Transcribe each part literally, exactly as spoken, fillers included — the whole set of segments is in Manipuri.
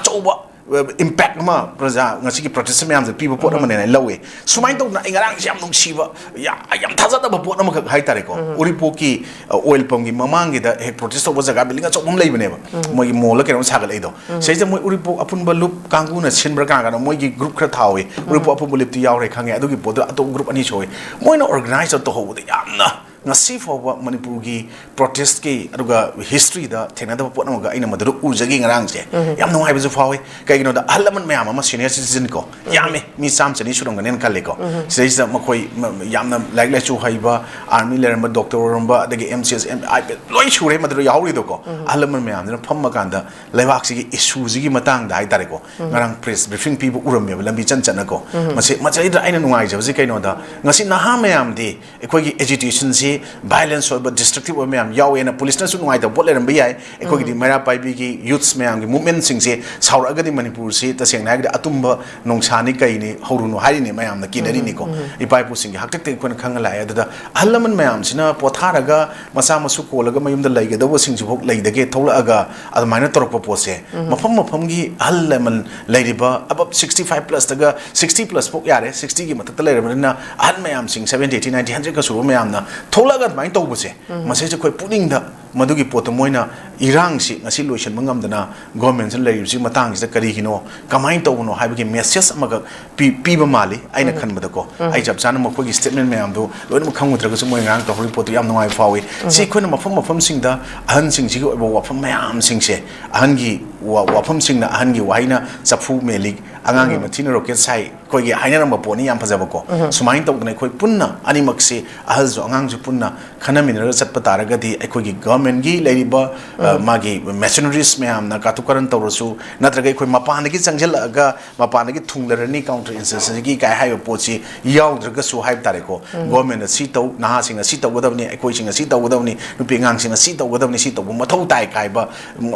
ꯑꯆꯧꯕ ꯏꯝꯄꯦꯛ ꯑꯃ ꯄ꯭ꯔꯖꯥ ꯉꯁꯤꯒꯤ ꯄ꯭ꯔꯣꯇꯦꯁ ꯃꯌꯥꯝꯁꯦ ꯄꯤꯕ ꯄꯣꯠ ꯑꯃꯅꯦꯅ ꯂꯧꯋꯦ꯫ ꯁꯨꯃꯥꯏꯅ ꯇꯧꯗꯅ ꯑꯩ ꯉꯔꯥꯡꯁꯦ ꯌꯥꯝ ꯅꯨꯡꯁꯤꯕ, ꯌꯥꯝ ꯊꯥꯖꯗꯕ ꯄꯣꯠ ꯑꯃꯈꯛ ꯍꯥꯏꯇꯥꯔꯦꯀꯣ꯫ ꯎꯔꯤꯄꯣꯛꯀꯤ ꯑꯣꯏꯜ ꯄꯝꯒꯤ ꯃꯃꯥꯡꯒꯤꯗ ꯍꯦꯛ ꯄ꯭ꯔꯣꯇꯦꯁ ꯇꯧꯕ ꯖꯒꯥ ꯕꯤꯜꯗꯤꯡ ꯑꯆꯧꯕ ꯑꯃ ꯂꯩꯕꯅꯦꯕ, ꯃꯣꯏꯒꯤ ꯃꯣꯜꯂ ꯀꯩꯅꯣꯝ ꯁꯥꯒꯠꯂꯛꯏꯗꯣ꯫ ꯁꯤꯗꯩꯁꯤꯗ ꯃꯣꯏ ꯎꯔꯤꯄꯣꯛ ꯑꯄꯨꯟꯕ ꯂꯨꯞ ꯀꯥꯡꯕꯨꯅ ꯁꯤꯟꯕ꯭ꯔꯥ ꯀꯅꯥ ꯀꯅꯥ ꯃꯣꯏꯒꯤ ꯒ꯭ꯔꯨꯞ ꯈꯔ ꯊꯥꯍꯧꯋꯤ꯫ ꯎꯔꯤꯄꯣꯛ ꯑꯄꯨꯟꯕ ꯂꯨꯞꯇꯤ ꯌꯥꯎꯔꯦ ꯈꯪꯉꯦ꯫ ꯑꯗꯨꯒꯤ ꯄꯣꯠꯇꯨ ꯑꯇꯣꯞꯄ ꯒ꯭ꯔꯨꯞ ꯑꯅꯤ ꯁꯨꯍꯧꯋꯤ꯫ ꯃꯣꯏꯅ ꯑꯣꯔꯒꯅꯥꯏꯖ ꯇꯧꯔ ꯇꯧꯍꯧꯕꯗ ꯌꯥꯝꯅ ꯉꯁꯤ ꯐꯥꯎꯕ ꯃꯅꯤꯄꯨꯔꯒꯤ ꯄ꯭ꯔꯣꯇꯦꯁꯀꯤ ꯑꯗꯨꯒ ꯍꯤꯁꯇ꯭ꯔꯤꯗ ꯊꯦꯡꯅꯗꯕ ꯄꯣꯠ ꯑꯃꯒ ꯑꯩꯅ ꯃꯗꯨꯗ ꯎꯖꯈꯤ ꯉꯔꯥꯡꯁꯦ꯫ ꯌꯥꯝ ꯅꯨꯡꯉꯥꯏꯕꯁꯨ ꯐꯥꯎꯋꯤ꯫ ꯀꯩꯒꯤꯅꯣꯗ ꯑꯍꯜ ꯂꯃꯟ ꯃꯌꯥꯝ ꯑꯃ, ꯁꯤꯅꯤꯌꯔ ꯁꯤꯇꯤꯖꯟ ꯀꯣ, ꯌꯥꯝꯃꯤ, ꯃꯤ ꯆꯥꯝꯃ ꯆꯅꯤ ꯁꯨꯔꯝꯒꯅꯦꯅ ꯈꯜꯂꯤꯀꯣ꯫ ꯁꯤꯗꯩꯁꯤꯗ ꯃꯈꯣꯏ ꯌꯥꯝꯅ ꯂꯥꯏꯔꯤꯛ ꯂꯥꯏꯁꯨ ꯍꯩꯕ, ꯑꯥꯔꯃꯤ ꯂꯩꯔꯝꯕ, ꯗꯣꯛꯇꯔ ꯑꯣꯏꯔꯝꯕ, ꯑꯗꯒꯤ M C S, M I P S ꯂꯣꯏ ꯁꯨꯔꯦ ꯃꯗꯨꯗ ꯌꯥꯎꯍꯧꯔꯤꯗꯣꯀꯣ꯫ ꯑꯍꯜ ꯂꯃꯟ ꯃꯌꯥꯝꯗꯨꯅ ꯐꯝꯃꯀꯥꯟꯗ ꯂꯩꯕꯥꯛꯁꯤꯒꯤ ꯏꯁꯨꯁꯤꯒꯤ ꯃꯇꯥꯡꯗ ꯍꯥꯏꯇꯥꯔꯦꯀꯣ, ꯉꯔꯥꯡ ꯄ꯭ꯔꯦꯁ ꯕ꯭ꯔꯤꯐꯤꯡ ꯄꯤꯕ ꯎꯔꯝꯃꯦꯕ, ꯂꯝꯕꯤ ꯆꯟ ꯆꯠꯅꯀꯣ꯫ ꯃꯁꯤ, ꯃꯁꯤꯗ ꯑꯩꯅ ꯅꯨꯡꯉꯥꯏꯖꯕꯁꯤ ꯀꯩꯅꯣꯗ, ꯉꯁꯤ ꯅꯍꯥ ꯃꯌꯥꯝꯗꯤ ꯑꯩꯈꯣꯏꯒꯤ ꯑꯦꯖꯤꯇꯦꯁꯟꯁꯤ ꯚꯥꯏꯂꯦꯟꯁ ꯑꯣꯏꯕ, ꯗꯤꯁꯇ꯭ꯔꯛꯇꯤꯞ ꯑꯣꯏꯕ ꯃꯌꯥꯝ ꯌꯥꯎꯋꯦꯅ ꯄꯨꯂꯤꯁꯅꯁꯨ ꯅꯨꯡꯉꯥꯏꯇꯕ ꯄꯣꯠ ꯂꯩꯔꯝꯕ ꯌꯥꯏ꯫ ꯑꯩꯈꯣꯏꯒꯤꯗꯤ ꯃꯩꯔꯥ ꯄꯥꯏꯕꯤꯒꯤ ꯌꯨꯠꯁ ꯃꯌꯥꯝꯒꯤ ꯃꯨꯞꯃꯦꯟꯁꯤꯡꯁꯦ ꯁꯥꯎꯔꯛꯑꯒꯗꯤ ꯃꯅꯤꯄꯨꯔꯁꯤ ꯇꯁꯦꯡꯅ ꯍꯥꯏꯔꯒꯗꯤ ꯑꯇꯨꯝꯕ ꯅꯣꯡꯁꯥꯅꯤ ꯀꯩꯅꯤ ꯍꯧꯔꯨꯅꯨ ꯍꯥꯏꯔꯤꯅꯤ, ꯃꯌꯥꯝꯅ ꯀꯤꯅꯔꯤꯅꯤꯀꯣ꯫ ꯏꯄꯥ ꯏꯄꯨꯁꯤꯡꯒꯤ ꯍꯥꯛꯇꯛꯇꯒꯤ ꯑꯩꯈꯣꯏꯅ ꯈꯪꯉ ꯂꯥꯛꯑꯦ꯫ ꯑꯗꯨꯗ ꯑꯍꯜ ꯂꯃꯟ ꯃꯌꯥꯝꯁꯤꯅ ꯄꯣꯊꯥꯔꯒ ꯃꯆꯥ ꯃꯁꯨ ꯀꯣꯜꯂꯒ ꯃꯌꯨꯝꯗ ꯂꯩꯒꯗꯧꯕꯁꯤꯡꯁꯤꯐꯥꯎ ꯂꯩꯗꯒꯦ ꯊꯣꯛꯂꯛꯑꯒ ꯑꯗꯨꯃꯥꯏꯅ ꯇꯧꯔꯛꯄ ꯄꯣꯠꯁꯦ, ꯃꯐꯝ ꯃꯐꯝꯒꯤ ꯑꯍꯜ ꯂꯃꯟ ꯂꯩꯔꯤꯕ ꯑꯕꯞ ꯁꯤꯛꯁꯇꯤ ꯐꯥꯏꯚ ꯄ꯭ꯂꯁꯇꯒ, ꯁꯤꯛꯁꯇꯤ ꯄ꯭ꯂꯁ ꯐꯥꯎ ꯌꯥꯔꯦ, ꯁꯤꯛꯁꯇꯤꯒꯤ ꯃꯊꯛꯇ ꯂꯩꯔꯕꯅꯤꯅ ꯑꯍꯜ ꯃꯌꯥꯝꯁꯤꯡ ꯁꯕꯦꯟꯇꯤ, ꯑꯩꯠꯇꯤ, ꯅꯥꯏꯟꯇꯤ, ꯍꯟꯗ꯭ꯔꯦꯠꯀ ꯁꯨꯕ ꯃꯌꯥꯝꯅ ꯊꯣꯛꯂꯛꯑꯒ ꯑꯗꯨꯃꯥꯏꯅ ꯇꯧꯕꯁꯦ, ꯃꯁꯤꯁꯦ ꯑꯩꯈꯣꯏ ꯄꯨꯛꯅꯤꯡꯗ ꯃꯗꯨꯒꯤ ꯄꯣꯠꯇꯣ ꯃꯣꯏꯅ ꯏꯔꯥꯡꯁꯤ ꯉꯁꯤ ꯂꯣꯏꯁꯤꯟꯕ ꯉꯝꯗꯅ ꯒꯣꯔꯃꯦꯟꯁꯤꯅ ꯂꯩꯔꯤꯕꯁꯤꯒꯤ ꯃꯇꯥꯡꯁꯤꯗ ꯀꯔꯤꯒꯤꯅꯣ, ꯀꯃꯥꯏꯅ ꯇꯧꯕꯅꯣ ꯍꯥꯏꯕꯒꯤ ꯃꯦꯁꯦꯖ ꯑꯃꯈꯛ ꯄꯤ-, ꯄꯤꯕ ꯃꯥꯜꯂꯤ ꯑꯩꯅ ꯈꯟꯕꯗꯀꯣ꯫ ꯑꯩ ꯆꯞ ꯆꯥꯅ ꯃꯈꯣꯏꯒꯤ ꯁ꯭ꯇꯦꯠꯃꯦꯟ ꯃꯌꯥꯝꯗꯣ ꯂꯣꯏꯅꯃꯛ ꯈꯪꯉꯨꯗ꯭ꯔꯒꯁꯨ ꯃꯣꯏ ꯉꯔꯥꯡ ꯇꯧꯍꯧꯔꯤꯕ ꯄꯣꯠꯇꯣ ꯌꯥꯝ ꯅꯨꯡꯉꯥꯏꯕ ꯐꯥꯎꯏ꯫ ꯁꯤ ꯑꯩꯈꯣꯏꯅ ꯃꯐꯝ ꯃꯐꯝꯁꯤꯡꯗ ꯑꯍꯟꯁꯤꯡꯁꯤꯒꯤ ꯑꯣꯏꯕ ꯋꯥꯐꯝ ꯃꯌꯥꯝꯁꯤꯡꯁꯦ, ꯑꯍꯟꯒꯤ ꯋꯥ-, ꯋꯥꯐꯝꯁꯤꯡꯅ, ꯑꯍꯟꯒꯤ ꯋꯥꯍꯩꯅ ꯆꯐꯨ ꯃꯦꯜꯂꯤ, ꯑꯉꯥꯡꯒꯤ ꯃꯊꯤꯅ ꯔꯣꯀꯦꯠ ꯁꯥꯏ, ꯑꯩꯈꯣꯏꯒꯤ ꯍꯥꯏꯅꯔꯝꯕ ꯄꯣꯠꯅꯤ, ꯌꯥꯝ ꯐꯖꯕꯀꯣ꯫ ꯁꯨꯃꯥꯏꯅ ꯇꯧꯗꯅ ꯑꯩꯈꯣꯏ ꯄꯨꯟꯅ ꯑꯅꯤꯃꯛꯁꯤ, ꯑꯍꯜꯁꯨ ꯑꯉꯥꯡꯁꯨ ꯄꯨꯟꯅ ꯈꯟꯅꯃꯤꯟꯅꯔꯒ ꯆꯠꯄ ꯇꯥꯔꯒꯗꯤ ꯑꯩꯈꯣꯏꯒꯤ ꯒꯚꯔꯟꯃꯦꯟꯒꯤ ꯂꯩꯔꯤꯕ, ꯑ, ꯃꯥꯒꯤ ꯃꯦꯁꯤꯅꯔꯤꯁ ꯃꯌꯥꯝꯅ ꯀꯥꯇꯨ ꯀꯥꯔꯟ ꯇꯧꯔꯁꯨ, ꯅꯠꯇ꯭ꯔꯒ ꯑꯩꯈꯣꯏ ꯃꯄꯥꯟꯗꯒꯤ ꯆꯪꯁꯤꯜꯂꯛꯑꯒ ꯃꯄꯥꯟꯗꯒꯤ ꯊꯨꯡꯂꯔꯅꯤ ꯀꯥꯎꯟꯇꯔ ꯏꯟꯁꯔꯖꯦꯟꯁꯤꯒꯤ ꯀꯥꯏ ꯍꯥꯏꯕ ꯄꯣꯠꯁꯤ ꯌꯥꯎꯗ꯭ꯔꯒꯁꯨ ꯍꯥꯏꯕ ꯇꯥꯔꯦꯀꯣ꯫ ꯒꯣꯔꯃꯦꯟꯅ ꯁꯤ ꯇꯧ, ꯅꯍꯥꯁꯤꯡꯅ ꯁꯤ ꯇꯧꯒꯗꯕꯅꯤ, ꯑꯩꯈꯣꯏꯁꯤꯡꯅ ꯁꯤ ꯇꯧꯒꯗꯕꯅꯤ, ꯅꯨꯄꯤ ꯑꯉꯥꯡꯁꯤꯡꯅ ꯁꯤ ꯇꯧꯒꯗꯕꯅꯤ, ꯁꯤ ꯇꯧꯕ ꯃꯊꯧ ꯇꯥꯏ ꯀꯥꯏꯕ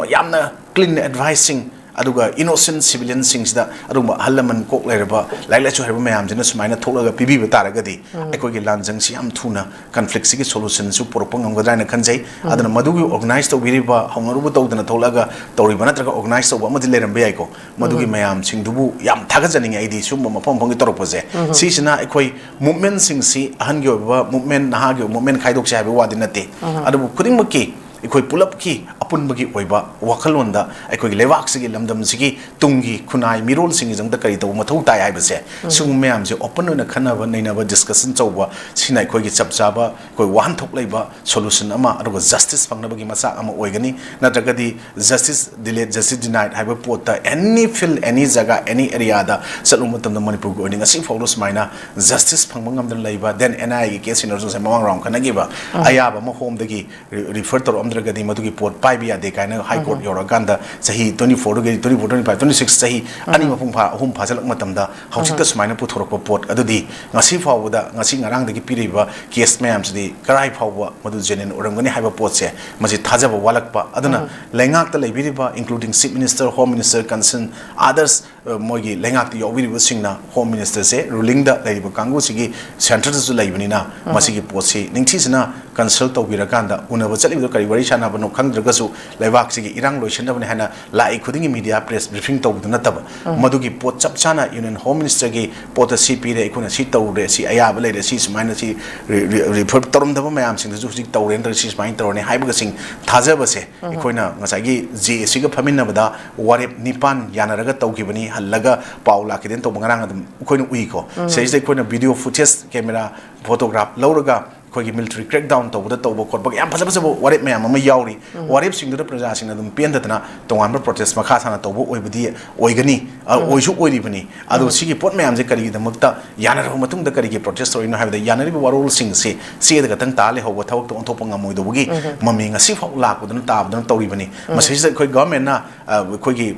ꯌꯥꯝꯅ ꯀ꯭ꯂꯤꯟ ꯑꯦꯗꯚꯥꯏꯁꯁꯤꯡ ꯑꯗꯨꯒ innocent civilianꯁꯤꯡꯁꯤꯗ ꯑꯗꯨꯒꯨꯝꯕ ꯑꯍꯜ ꯂꯃꯟ ꯀꯣꯛ ꯂꯩꯔꯕ ꯂꯥꯏꯔꯤꯛ ꯂꯥꯏꯁꯨ ꯍꯩꯔꯕ ꯃꯌꯥꯝꯁꯤꯅ ꯁꯨꯃꯥꯏꯅ ꯊꯣꯛꯂꯒ ꯄꯤꯕꯤꯕ ꯇꯥꯔꯒꯗꯤ ꯑꯩꯈꯣꯏꯒꯤ ꯂꯥꯟꯖꯪꯁꯤ ꯌꯥꯝ ꯊꯨꯅ conflictꯁꯤꯒꯤ solutionꯁꯨ ꯄꯨꯔꯛꯄ ꯉꯝꯒꯗ꯭ꯔꯥ ꯍꯥꯏꯅ ꯈꯟꯖꯩ꯫ ꯑꯗꯨꯅ ꯃꯗꯨꯒꯤ organize ꯇꯧꯕꯤꯔꯤꯕ, ꯍꯧꯅꯔꯨꯕ ꯇꯧꯗꯅ ꯊꯣꯛꯂꯛꯑꯒ ꯇꯧꯔꯤꯕ ꯅꯠꯇ꯭ꯔꯒ organize ꯇꯧꯕ ꯑꯃꯗꯤ ꯂꯩꯔꯝꯕ ꯌꯥꯏꯀꯣ꯫ ꯃꯗꯨꯒꯤ ꯃꯌꯥꯝꯁꯤꯡꯗꯨꯕꯨ ꯌꯥꯝ ꯊꯥꯒꯠꯆꯅꯤꯡꯉꯦ ꯑꯩꯗꯤ, ꯁꯨꯝꯕ ꯃꯐꯝ ꯃꯐꯝꯒꯤ ꯇꯧꯔꯛꯄꯁꯦ꯫ ꯁꯤꯁꯤꯅ ꯑꯩꯈꯣꯏ movementꯁꯤꯡꯁꯤ, ꯑꯍꯟꯒꯤ ꯑꯣꯏꯕ movement, ꯅꯍꯥꯒꯤ ꯑꯣꯏꯕ movement ꯈꯥꯏꯗꯣꯛꯁꯦ ꯍꯥꯏꯕꯒꯤ ꯋꯥꯗꯤ ꯅꯠꯇꯦ꯫ ꯑꯗꯨꯕꯨ ꯈꯨꯗꯤꯡꯃꯛꯀꯤ, ꯑꯩꯈꯣꯏ ꯄꯨꯂꯞꯀꯤ ꯑꯄꯨꯟꯕꯒꯤ ꯑꯣꯏꯕ ꯋꯥꯈꯜꯂꯣꯟꯗ ꯑꯩꯈꯣꯏꯒꯤ ꯂꯩꯕꯥꯛꯁꯤꯒꯤ, ꯂꯝꯗꯝꯁꯤꯒꯤ ꯇꯨꯡꯒꯤ ꯈꯨꯟꯅꯥꯏ ꯃꯤꯔꯣꯜꯁꯤꯡꯒꯤꯗꯃꯛꯇ ꯀꯔꯤ ꯇꯧꯕ ꯃꯊꯧ ꯇꯥꯏ ꯍꯥꯏꯕꯁꯦ, ꯁꯤꯒꯨꯝꯕ ꯃꯌꯥꯝꯁꯦ open ꯑꯣꯏꯅ ꯈꯟꯅꯕ ꯅꯩꯅꯕ, discussion ꯇꯧꯕ, ꯁꯤꯅ ꯑꯩꯈꯣꯏꯒꯤ ꯆꯞ ꯆꯥꯕ, ꯑꯩꯈꯣꯏ ꯋꯥꯍꯟꯊꯣꯛ ꯂꯩꯕ solution ꯑꯃ, ꯑꯗꯨꯒ justice ꯐꯪꯅꯕꯒꯤ ꯃꯆꯥꯛ ꯑꯃ ꯑꯣꯏꯒꯅꯤ꯫ ꯅꯠꯇ꯭ꯔꯒꯗꯤ justice delayed, justice denied ꯍꯥꯏꯕ ꯄꯣꯠꯇ any field, any ꯖꯒꯥ, any areaꯗ ꯆꯠꯂꯨꯕ ꯃꯇꯝꯗ ꯃꯅꯤꯄꯨꯔꯒꯤ ꯑꯣꯏꯅ ꯉꯁꯤ ꯐꯥꯎꯕꯗ ꯁꯨꯃꯥꯏꯅ justice ꯐꯪꯕ ꯉꯝꯗꯅ ꯂꯩꯕ, then NIAꯒꯤ caseꯁꯤꯡꯗꯁꯨ ꯉꯁꯥꯏ ꯃꯃꯥꯡ round ꯈꯟꯅꯈꯤꯕ ꯑꯌꯥꯕ ꯑꯃ homeꯗꯒꯤ re-, refer ꯇꯧꯔꯛꯑꯝꯗ꯭ꯔꯒꯗꯤ ꯃꯗꯨꯒꯤ ꯄꯣꯠ ꯄꯥꯏꯕ ꯌꯥꯗꯦ ꯀꯥꯏꯅ High Court ꯌꯧꯔꯛꯑꯀꯥꯟꯗ ꯆꯍꯤ twenty fourꯗꯒꯤ twenty four, twenty five, twenty six ꯆꯍꯤ ꯑꯅꯤ ꯃꯄꯨꯡ ꯐꯥ, ꯑꯍꯨꯝ ꯐꯥꯖꯤꯜꯂꯛꯄ ꯃꯇꯝꯗ ꯍꯧꯖꯤꯛꯇ ꯁꯨꯃꯥꯏꯅ ꯄꯨꯊꯣꯔꯛꯄ ꯄꯣꯠ ꯑꯗꯨꯗꯤ ꯉꯁꯤ ꯐꯥꯎꯕꯗ, ꯉꯁꯤ ꯉꯔꯥꯡꯗꯒꯤ ꯄꯤꯔꯤꯕ case ꯃꯌꯥꯝꯁꯤꯗꯤ ꯀꯔꯥꯏ ꯐꯥꯎꯕ ꯃꯗꯨ genuine ꯑꯣꯏꯔꯝꯒꯅꯤ ꯍꯥꯏꯕ ꯄꯣꯠꯁꯦ, ꯃꯁꯤ ꯊꯥꯖꯕ ꯋꯥꯠꯂꯛꯄ꯫ ꯑꯗꯨꯅ ꯂꯩꯉꯥꯛꯇ ꯂꯩꯕꯤꯔꯤꯕ, including Chief Minister, Home Minister, concerned others, ꯑ, ꯃꯣꯏꯒꯤ ꯂꯩꯉꯥꯛꯇ ꯌꯥꯎꯕꯤꯔꯤꯕꯁꯤꯡꯅ Home Ministerꯁꯦ, rulingꯗ ꯂꯩꯔꯤꯕ ꯀꯥꯡꯕꯨꯁꯤꯒꯤ centreꯗꯁꯨ ꯂꯩꯕꯅꯤꯅ, ꯃꯁꯤꯒꯤ ꯄꯣꯠꯁꯤ ꯅꯤꯡꯊꯤꯖꯅ consult ꯇꯧꯕꯤꯔꯀꯥꯟꯗ, ꯎꯅꯕ ꯆꯠꯂꯤꯕꯗꯣ ꯀꯔꯤ ꯋꯥꯔꯤ ꯁꯥꯟꯅꯕꯅꯣ ꯈꯪꯗ꯭ꯔꯒꯁꯨ, ꯂꯩꯕꯥꯛꯁꯤꯒꯤ ꯏꯔꯥꯡ ꯂꯣꯏꯁꯤꯟꯅꯕꯅꯤ ꯍꯥꯏꯅ ꯂꯥꯛꯏ ꯈꯨꯗꯤꯡꯒꯤ media press briefing ꯇꯧꯕꯗꯨ ꯅꯠꯇꯕ, ꯃꯗꯨꯒꯤ ꯄꯣꯠ ꯆꯞ ꯆꯥꯅ Union Home Ministerꯒꯤ ꯄꯣꯠꯇ ꯁꯤ ꯄꯤꯔꯦ, ꯑꯩꯈꯣꯏꯅ ꯁꯤ ꯇꯧꯔꯦ, ꯁꯤ ꯑꯌꯥꯕ ꯂꯩꯔꯦ, ꯁꯤ ꯁꯨꯃꯥꯏꯅ ꯁꯤ re-, re-, refer ꯇꯧꯔꯝꯗꯕ ꯃꯌꯥꯝꯁꯤꯡꯗꯨꯁꯨ ꯍꯧꯖꯤꯛ ꯇꯧꯔꯦ ꯅꯠꯇ꯭ꯔꯒ ꯁꯤ ꯁꯨꯃꯥꯏꯅ ꯇꯧꯔꯅꯤ ꯍꯥꯏꯕꯒꯁꯤꯡ ꯊꯥꯖꯕꯁꯦ ꯑꯩꯈꯣꯏꯅ ꯉꯁꯥꯏꯒꯤ JACꯒ ꯐꯝꯃꯤꯟꯅꯕꯗ ꯋꯥꯔꯦꯞ ꯅꯤꯄꯥꯟ ꯌꯥꯅꯔꯒ ꯇꯧꯈꯤꯕꯅꯤ, ꯍꯜꯂꯒ ꯄꯥꯎ ꯂꯥꯛꯈꯤꯗꯦꯅ ꯇꯧꯕ ꯉꯔꯥꯡ ꯑꯗꯨꯝ ꯑꯩꯈꯣꯏꯅ ꯎꯏꯀꯣ꯫ ꯁꯤꯗꯩꯁꯤꯗ ꯑꯩꯈꯣꯏꯅ video footage, camera, photograph ꯂꯧꯔꯒ ꯑꯩꯈꯣꯏꯒꯤ military crackdown ꯇꯧꯕꯗ ꯇꯧꯕ ꯈꯣꯠꯄꯒ ꯌꯥꯝ ꯐꯖ ꯐꯖꯕ ꯋꯥꯔꯦꯞ ꯃꯌꯥꯝ ꯑꯃ ꯌꯥꯎꯔꯤ꯫ ꯋꯥꯔꯦꯞꯁꯤꯡꯗꯨꯗ ꯄ꯭ꯔꯖꯥꯁꯤꯡꯅ ꯑꯗꯨꯝ ꯄꯦꯟꯗꯗꯅ ꯇꯣꯉꯥꯟꯕ protest ꯃꯈꯥ ꯁꯥꯅ ꯇꯧꯕ ꯑꯣꯏꯕꯗꯤ ꯑꯣꯏꯒꯅꯤ, ꯑ, ꯑꯣꯏꯁꯨ ꯑꯣꯏꯔꯤꯕꯅꯤ꯫ ꯑꯗꯣ ꯁꯤꯒꯤ ꯄꯣꯠ ꯃꯌꯥꯝꯁꯦ ꯀꯔꯤꯒꯤꯗꯃꯛꯇ ꯌꯥꯅꯔꯕ ꯃꯇꯨꯡꯗ ꯀꯔꯤꯒꯤ protest ꯇꯧꯔꯤꯅꯣ ꯍꯥꯏꯕꯗ, ꯌꯥꯅꯔꯤꯕ ꯋꯥꯔꯣꯜꯁꯤꯡꯁꯤ ꯆꯦꯗ ꯈꯛꯇꯪ ꯇꯥ ꯂꯩꯍꯧꯕ, ꯊꯕꯛꯇ ꯑꯣꯟꯊꯣꯛꯄ ꯉꯝꯃꯣꯏꯗꯧꯕꯒꯤ ꯃꯃꯤ ꯉꯁꯤꯐꯥꯎ ꯂꯥꯛꯄꯗꯨꯅ ꯇꯥꯕꯗꯨꯅ ꯇꯧꯔꯤꯕꯅꯤ꯫ ꯃꯁꯤꯁꯤꯗ ꯑꯩꯈꯣꯏ governmentꯅ, ꯑ, ꯑꯩꯈꯣꯏꯒꯤ,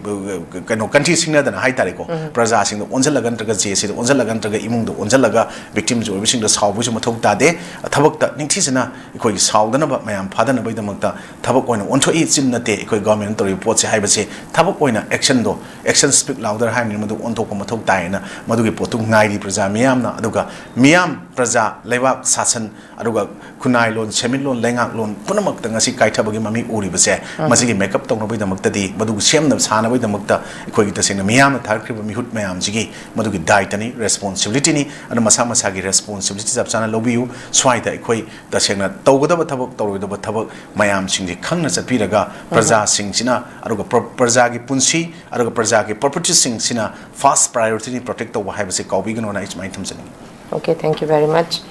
ꯑ, ꯀꯩꯅꯣ, ꯀꯟꯊꯤ ꯁꯤꯡꯅꯗꯅ ꯍꯥꯏꯇꯥꯔꯦꯀꯣ, ꯄ꯭ꯔꯖꯥꯁꯤꯡꯗ ꯑꯣꯟꯁꯤꯜꯂꯒ ꯅꯠꯇ꯭ꯔꯒ JACꯗ ꯑꯣꯟꯁꯤꯜꯂꯒ ꯅꯠꯇ꯭ꯔꯒ ꯏꯃꯨꯡꯗ ꯑꯣꯟꯁꯤꯜꯂꯒ victims ꯑꯣꯏꯕꯁꯤꯡꯗ ꯁꯥꯎꯕꯒꯤꯁꯨ ꯃꯊꯧ ꯇꯥꯗꯦ꯫ ꯊꯕꯛ ꯊꯕꯛꯇ ꯅꯤꯡꯊꯤꯖꯅ ꯑꯩꯈꯣꯏꯒꯤ ꯁꯥꯎꯗꯅꯕ, ꯃꯌꯥꯝ ꯐꯥꯗꯅꯕꯒꯤꯗꯃꯛꯇ ꯊꯕꯛ ꯑꯣꯏꯅ ꯑꯣꯟꯊꯣꯛꯏ꯫ ꯆꯤꯟ ꯅꯠꯇꯦ ꯑꯩꯈꯣꯏ ꯒꯣꯔꯃꯦꯟꯅ ꯇꯧꯔꯤꯕ ꯄꯣꯠꯁꯦ ꯍꯥꯏꯕꯁꯦ꯫ ꯊꯕꯛ ꯑꯣꯏꯅ actionꯗꯣ, "Action speak louder" ꯍꯥꯏꯕꯅꯤ, ꯃꯗꯨ ꯑꯣꯟꯊꯣꯛꯄ ꯃꯊꯧ ꯇꯥꯏꯌꯦꯅ ꯃꯗꯨꯒꯤ ꯄꯣꯠꯇꯨ ꯉꯥꯏꯔꯤ ꯄ꯭ꯔꯖꯥ ꯃꯤꯌꯥꯝꯅ꯫ ꯑꯗꯨꯒ ꯃꯤꯌꯥꯝ, ꯄ꯭ꯔꯖꯥ, ꯂꯩꯕꯥꯛ, ꯁꯥꯁꯟ, ꯑꯗꯨꯒ ꯈꯨꯟꯅꯥꯏꯂꯣꯟ, ꯁꯦꯟꯃꯤꯠꯂꯣꯟ, ꯂꯩꯉꯥꯛꯂꯣꯟ ꯄꯨꯝꯅꯃꯛꯇ ꯉꯁꯤ ꯀꯥꯏꯊꯕꯒꯤ ꯃꯃꯤ ꯎꯔꯤꯕꯁꯦ, ꯃꯁꯤꯒꯤ make up ꯇꯧꯅꯕꯒꯤꯗꯃꯛꯇꯗꯤ, ꯃꯗꯨꯒꯤ ꯁꯦꯝꯅꯕ ꯁꯥꯅꯕꯒꯤꯗꯃꯛꯇ ꯑꯩꯈꯣꯏꯒꯤ ꯇꯁꯦꯡꯅ ꯃꯤꯌꯥꯝꯅ ꯊꯥꯔꯛꯈ꯭ꯔꯤꯕ ꯃꯤꯍꯨꯠ ꯃꯌꯥꯝꯁꯤꯒꯤ ꯃꯗꯨꯒꯤ ꯗꯥꯏꯇꯅꯤ, ꯔꯦꯁꯄꯣꯟꯁꯤꯕꯤꯂꯤꯇꯤꯅꯤ꯫ ꯑꯗꯨꯅ ꯃꯁꯥ ꯃꯁꯥꯒꯤ ꯔꯦꯁꯄꯣꯟꯁꯤꯕꯤꯂꯤꯇꯤ ꯆꯞ ꯆꯥꯅ ꯂꯧꯕꯤꯌꯨ꯫ ꯁ꯭ꯋꯥꯏꯗ ꯑꯩꯈꯣꯏ ꯇꯁꯦꯡꯅ ꯇꯧꯒꯗꯕ ꯊꯕꯛ, ꯇꯧꯔꯣꯏꯗꯕ ꯊꯕꯛ ꯃꯌꯥꯝꯁꯤꯡꯁꯤ ꯈꯪꯅ ꯆꯠꯄꯤꯔꯒ, ꯄ꯭ꯔꯖꯥꯁꯤꯡꯁꯤꯅ, ꯑꯗꯨꯒ ꯄ꯭ꯔ-, ꯄ꯭ꯔꯖꯥꯒꯤ ꯄꯨꯟꯁꯤ, ꯑꯗꯨꯒ ꯄ꯭ꯔꯖꯥꯒꯤ ꯄ꯭ꯔꯣꯄꯔꯇꯤꯁꯤꯡꯁꯤꯅ ꯐꯥꯔꯁ ꯄ꯭ꯔꯥꯏꯌꯣꯔꯤꯇꯤꯅꯤ ꯄ꯭ꯔꯣꯇꯦꯛ ꯇꯧꯕ ꯍꯥꯏꯕꯁꯤ ꯀꯥꯎꯕꯤꯒꯅꯣꯅ ꯑꯩ ꯁꯨꯃꯥꯏꯅ ꯊꯝꯖꯅꯤꯡꯉꯤ꯫ Okay, thank you very much.